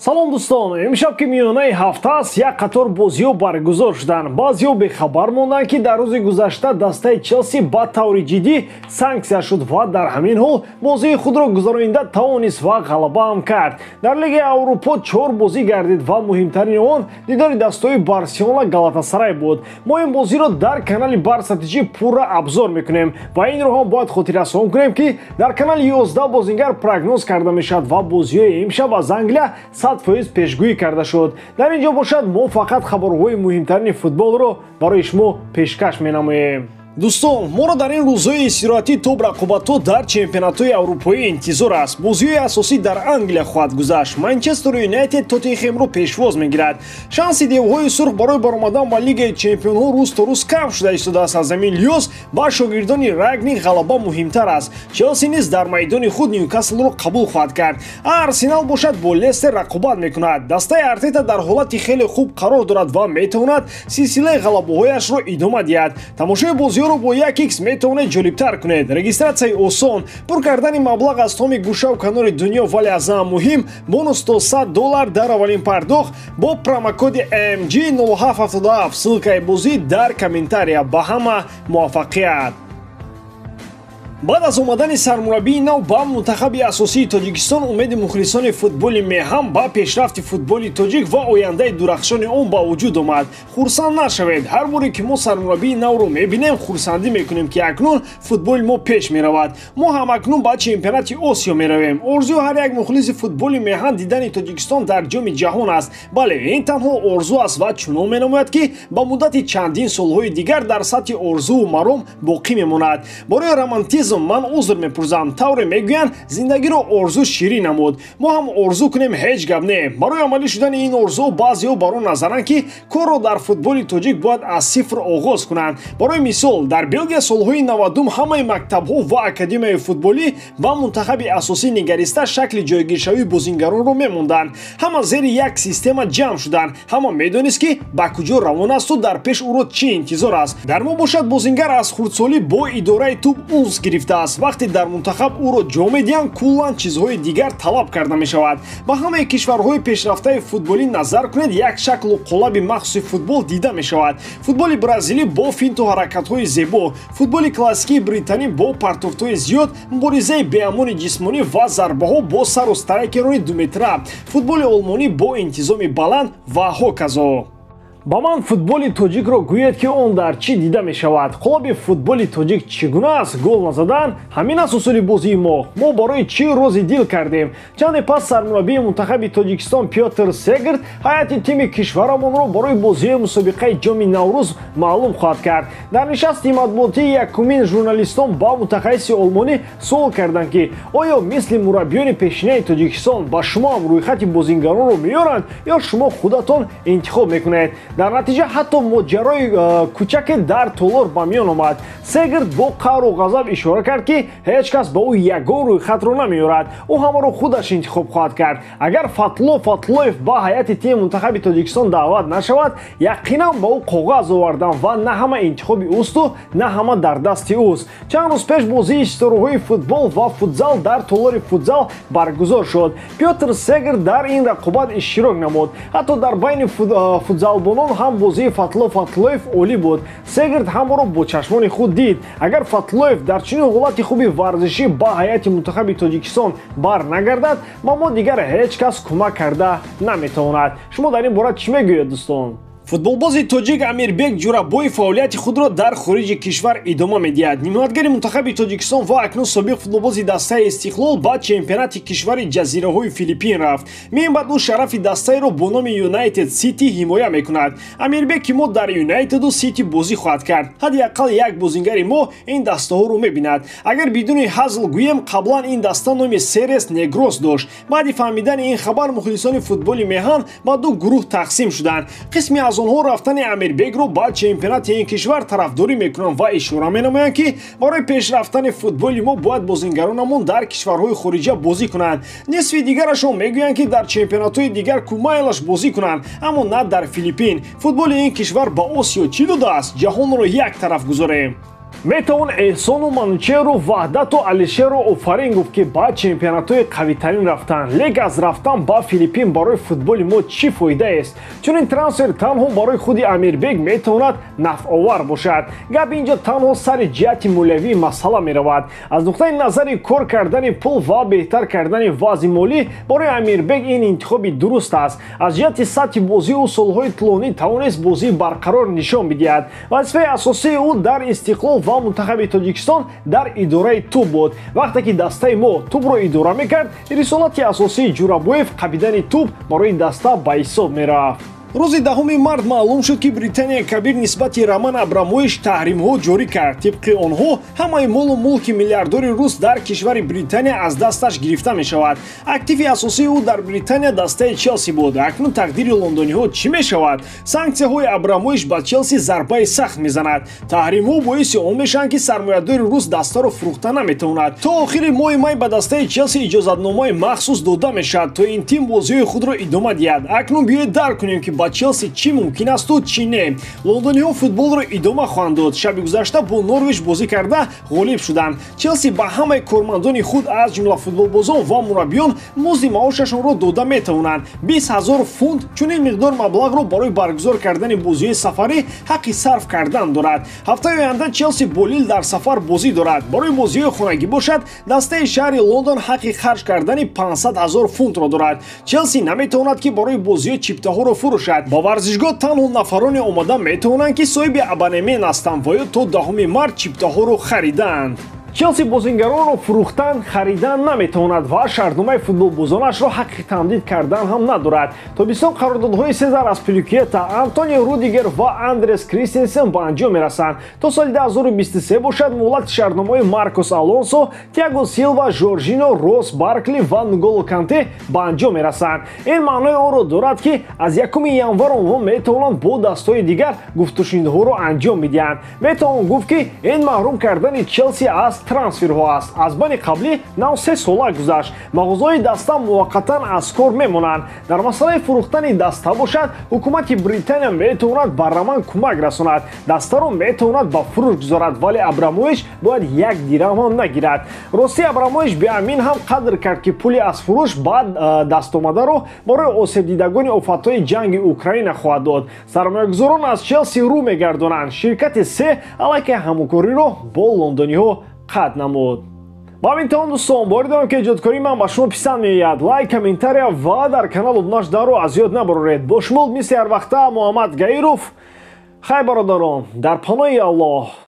Салом дӯстон, имшаб ки миёнаи ҳафта аст, як қатор бозиҳо баргузор шуданд. Баъзеҳо бехабар монданд, ки дар рӯзи гузашта дастаи Челси ба таври ҷиддӣ санксия шуд ва дар ҳамин ҳол бозии худро гузаронида тавонист ва ғалаба ҳам кард. Дар Лигаи Аврупо чор бозӣ гардид ва муҳимтарини он дидори дастаҳои Барселона Галатасарай буд. Мо ин бозиро дар канали Барса ТЖ пурра обзор мекунем ва инро ҳам бояд хотиррасон кунем, ки дар канали 11 бозингар прогноз карда мешавад ва бозиҳои имшаб аз Англия 100% пешгӯӣ карда шуд. Дар ин ҷо бошад, мо фақат хабарҳои муҳимтарини футболро барои шумо пешкаш менамоем. Дӯстон, моро дар ин рӯзҳои истироҳатӣ топ рақобатҳо дар чемпионатҳои аврупоӣ интизор аст. Бозиҳои асосӣ дар Англия хоҳад гузашт. Манчестер Юнайтед Тоттенхемро пешвоз мегирад. Шанси девҳои сурх барои баромадан ба Лигаи чемпионҳо рӯз то рӯз кам шуда истодааст. Аз ҳамин лиҳоз ба шогирдони Рагник ғалаба муҳимтар аст. Челси низ дар майдони худ Ньюкаслро қабул хоҳад кард. Арсенал бошад, бо Лестер рақобат мекунад. Дастаи Артета дар ҳолати хеле хуб қарор дорад ва метавонад силсилаи ғалабаҳояшро идома диҳад. Тамошои бозиҳоро бо 1x метавонед ҷолибтар кунед. Регистратсияи осон, пур кардани маблағ аз томи гӯшаву канори дунё, вале аз ҳама муҳим бонус то $100 дар аввалин пардохт бо промокоди MG0777. Ссылкаи бозӣ дар комментария. Ба ҳама муваффақият! Баъд аз омадани сармураббии нав ба мунтахаби асосии Тоҷикистон, умеди мухлисони футболи меҳан ба пешрафти футболи тоҷик ва ояндаи дурахшони он ба вуҷуд омад. Хурсанд нашавед. Ҳар боре ки мо сармураббии навро мебинем, хурсандӣ мекунем, ки акнун футболи мо пеш меравад. Мо ҳамакнун ба чемпионати Осиё меравем. Орзуи ҳар як мухлиси футболи меҳан дидани Тоҷикистон дар Ҷоми ҷаҳон аст. Бале, ин танҳо орзу аст ва чунон менамояд, ки ба муддати чандин солҳои дигар дар сатҳи орзуву маром боқӣ мемонад. Барои романтизм ман узр мепурсам. Тавре мегӯянд, зиндагиро орзу ширин намуд. Мо ҳам орзу кунем, ҳеҷ гап не. Барои амалӣ шудани ин орзу баъзеҳо бар он назаранд, ки корро дар футболи тоҷик бояд аз сифр оғоз кунанд. Барои мисол, дар Белгия солҳои 90 ҳамаи мактабҳо ва академияи футболӣ ба мунтахаби асосӣ нигариста шакли ҷойгиршавии бозингаронро мемонданд. Ҳама зери як система ҷамъ шуданд. Ҳама медонист, ки ба куҷо равон асту дар пеш ӯро чӣ интизор аст. Дар мо бошад, бозингар аз хурдсолӣ бо идораи тӯб унс гирифтааст. Вақте дар мунтахаб ӯро ҷо медиҳанд, куллан чизҳои дигар талаб карда мешавад. Ба ҳамаи кишварҳои пешрафтаи футболӣ назар кунед, як шаклу қолаби махсуси футбол дида мешавад. Футболи бразилӣ бо финту ҳаракатҳои зебо, футболи классикии британӣ бо партофтҳои зиёд, муборизаи беамони ҷисмонӣ ва зарбаҳо бо сару страйкерони думетра, футболи олмонӣ бо интизоми баланд ва ҳоказо. Ба ман футболи тоҷикро гӯед, ки он дар чӣ дида мешавад. Қолаби футболи тоҷик чӣ гуна аст? Гол назадан ҳамин аст усули бозии мо. Мо барои чӣ рози дил кардем? Чанде пас сармураббии мунтахаби Тоҷикистон Пётр Сегрт ҳайати тими кишварамонро барои бозиҳои мусобиқаи Ҷоми Наврӯз маълум хоҳад кард. Дар нишасти матбуотии якумин журналистон ба мутахассиси олмонӣ суол карданд, ки оё мисли мураббиёни пешинаи Тоҷикистон ба шумо ҳам рӯйхати бозингаронро меоранд ё шумо худатон интихоб мекунед. Дар натиҷа ҳатто моҷарои кӯчаке дар толор ба миён омад. Сегрт бо қаҳру ғазаб ишора кард, ки ҳеҷ кас ба ӯ ягон рӯйхатро намеорад, ӯ ҳамаро худаш интихоб хоҳад кард. Агар Фатло Фатлоев ба ҳайати тими мунтахаби Тоҷикистон даъват нашавад, яқинан ба ӯ коғаз оварданд ва на ҳама интихоби ӯсту на ҳама дар дасти ӯст. Чанд рӯз пеш бозии ситораҳои футбол ва футзал дар толори футзал баргузор шуд. Пётр Сегрт дар ин рақобат иштирок намуд. Ҳатто дар байни футзалбонон ҳам бозии Фатло Фатлоев олӣ буд. Сегрт ҳамаро бо чашмони худ дид. Агар Фатлоев дар чунин ҳолати хуби варзишӣ ба ҳайати мунтахаби Тоҷикистон бар нагардад, ба мо дигар ҳеҷ кас кӯмак карда наметавонад. Шумо дар ин бора чӣ мегӯед, дӯстон? Футболбози тоҷик Амирбек Ҷурабоев фаъолияти худро дар хориҷи кишвар идома медиҳад. Нимҳоятгари мунтахаби Тоҷикистон ва акнун собиқ футболбози дастаи Истиқлол ба чемпионати кишвари ҷазираҳои Филиппин рафт. Мин баъд ӯ шарафи дастаеро бо номи Юнайтед Сити ҳимоя мекунад. Амирбек ки мо дар Юнайтеду Сити бозӣ хоҳад кард. Ҳадди ақал як бозингари мо ин дастаҳоро мебинад. Агар бидуни ҳазл гӯем, қаблан ин даста номи Серес Негрос дошт. Баъди фаҳмидани ин хабар мухлисони футболи меҳан ба ду гурӯҳ тақсим шуданд. Қисме аз онҳо рафтани Амирбекро ба чемпионати ин кишвар тарафдорӣ мекунанд ва ишора менамоянд, ки барои пешрафтани футболи мо бояд бозингаронамон дар кишварҳои хориҷа бозӣ кунанд. Нисфи дигарашон мегӯянд, ки дар чемпионатҳои дигар кумайлаш бозӣ кунанд, аммо на дар Филиппин. Футболи ин кишвар ба Осиё чӣ додааст? Ҷаҳонро як тараф гузорем. Метавон Эҳсону Манучеру, Ваҳдату Алишеру офарин гуфт, ки ба чемпионатҳои қавитарин рафтанд. Лек аз рафтан ба Филиппин барои футболи мо чӣ фоидаест? Чунин трансфер танҳо барои худи Амирбек метавонад нафъовар бошад. Гап инҷо танҳо сари ҷиҳати молиявии масъала меравад. Аз нуқтаи назари кор кардани пул ва беҳтар кардани вазъи молӣ барои Амирбек ин интихоби дуруст аст. Аз ҷиҳати сатҳи бозӣ ӯ солҳои тӯлонӣ тавонист бозии барқарор нишон бидиҳад. Вазифаи асосии ӯ дар Истиқлол ва мунтахаби Тоҷикистон дар идораи тӯб буд. Вақте ки дастаи мо тӯбро идора мекард, рисолати асосии Ҷурабоев қабидани тӯб барои даста ба ҳисоб мерафт. Рӯзи 10 март маълум шуд, ки Британияи Кабир нисбати Роман Абрамович таҳримҳо ҷорӣ кард. Тибқи онҳо ҳамаи молу мулки миллиардори рус дар кишвари Британия аз дасташ гирифта мешавад. Активи асосии ӯ дар Британия дастаи Челси буд. Акнун тақдири лондониҳо чӣ мешавад? Санксияҳои Абрамович ба Челси зарбаи сахт мезанад. Таҳримҳо боиси он мешаванд, ки сармоядори рус дастаро фурӯхта наметавонад. То охири моҳи май ба дастаи Челси иҷозатномаи махсус дода мешавад, то ин тим бозиҳои худро идома диҳад. Акнун биёед дарк кунем, ки ба Челси чӣ мумкин асту чӣ не. Лондониҳо футболро идома хоҳанд дод. Шаби гузашта бо Норвич бозӣ карда ғолиб шуданд. Челси ба ҳамаи кормандони худ, аз ҷумла футболбозон ва мураббиён, музди маошашонро дода метавонанд. 20 000 фунт чунин миқдор маблағро барои баргузор кардани бозиҳои сафарӣ ҳаққи сарф кардан дорад. Ҳафтаи оянда Челси бо Лил дар сафар бозӣ дорад. Барои бозиҳои хонагӣ бошад, дастаи шаҳри Лондон ҳаққи харҷ кардани 500 000 фунтро дорад. Челси наметавонад, ки барои бозиҳо чиптаҳоро фурӯшад. Ба варзишгоҳ танҳо нафароне омода метавонанд, ки соҳиби абонемент ҳастанд ва ё то 10 март чиптаҳоро харидаанд. Челси бозингаронро фурӯхтан, харидан наметавонад ва шартномаи футболбозонашро ҳаққи тамдид кардан ҳам надорад. Тобистон қарордодҳои Сезар Аспиликуэта, Антонио Рудигер ва Андрес Кристенсен ба анҷом мерасанд. То соли 2023 бошад, муҳлати шартномаҳои Маркос Алонсо, Тиаго Силва, Жоржино, Рос Баркли ва Нголо Канте ба анҷом мерасанд. Ин маънои онро дорад, ки аз 1 январ онҳо метавонанд бо дастҳои дигар гуфтушунидҳоро анҷом бидиҳанд. Метавон гуфт, ки ин маҳрум кардани Челси аз трансферҳо аст. Аз бани қаблӣ нав 3 сола гузашт. Мағозаҳои даста муваққатан аз кор мемонанд. Дар масъалаи фурӯхтани даста бошад, ҳукумати Британия метавонад ба Роман кӯмак расонад. Дастаро метавонад ба фурӯш гузорад, вале Абрамович бояд як дирам ҳам нагирад. Рости Абрамович беамин ҳам қадр кард, ки пули аз фурӯш ба дастомадаро барои осебдидагони офатҳои ҷанги Украина хоҳад дод. Сармоягузорон аз Челси рӯ мегардонанд. Ширкати Се аллакай ҳамкориро бо лондониҳо қатъ намуд. Ба ҳамин тамом, дӯстон, боварӣ дорам, ки эҷодкории ман ба шумо писанд меояд. Лайк, комментария ва дар канал обуна шуданро аз ёд набароред. Бо шумо мисли ҳар вақта Муҳаммад Гаиров. Хайр, бародарон, дар паноҳи Аллоҳ.